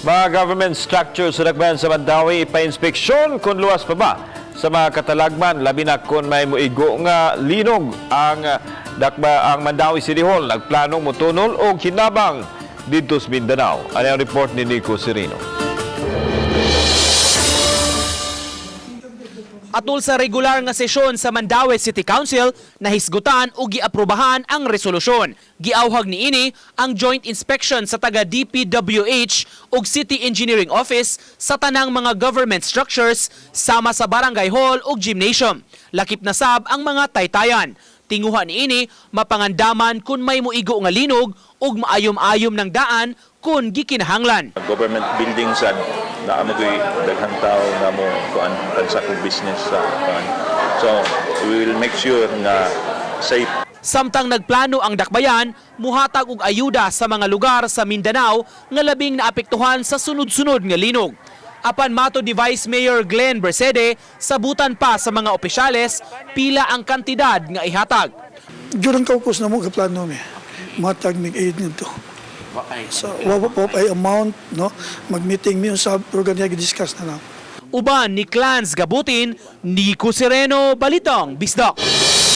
Mga government structures sa dakbayan sa Mandaue ipa-inspeksyon kung luwas pa ba sa mga katalagman, labi na kung may muigo nga linog. Ang dakba ang Mandaue City Hall nagplanong motunol og hinabang didto sa Mindanao. Ano ang report ni Nico Serino? Atol sa regular nga sesyon sa Mandaue City Council, nahisgutan ug giaprobahan ang resolusyon. Giawhag niini ang joint inspection sa taga DPWH ug City Engineering Office sa tanang mga government structures sama sa barangay hall ug gymnasium. Lakip na sab ang mga taytayan. Tinguha niini mapangandaman kung may muigo nga linog ug maayom-ayom ng daan kung gikinahanglan. Government buildings sad naa mo ko'y daghang tao nga mo kuan transact og business sa kuan. So we will make sure nga safe. Samtang nagplano ang dakbayan, muhatag og ayuda sa mga lugar sa Mindanao nga labing naapektuhan sa sunod-sunod nga linog. Apan mato ni Vice Mayor Glenn Bercede, sabutan pa sa mga opisyales pila ang kantidad nga ihatag. During caucus na mo kaplano mi. Matag mig aid nito. So, wa ay amount, no? Mag-meeting mi sa pero ganyan discuss na lang. Uban ni Clans Gabutin, Nico Sereno, Balitang Bisdak.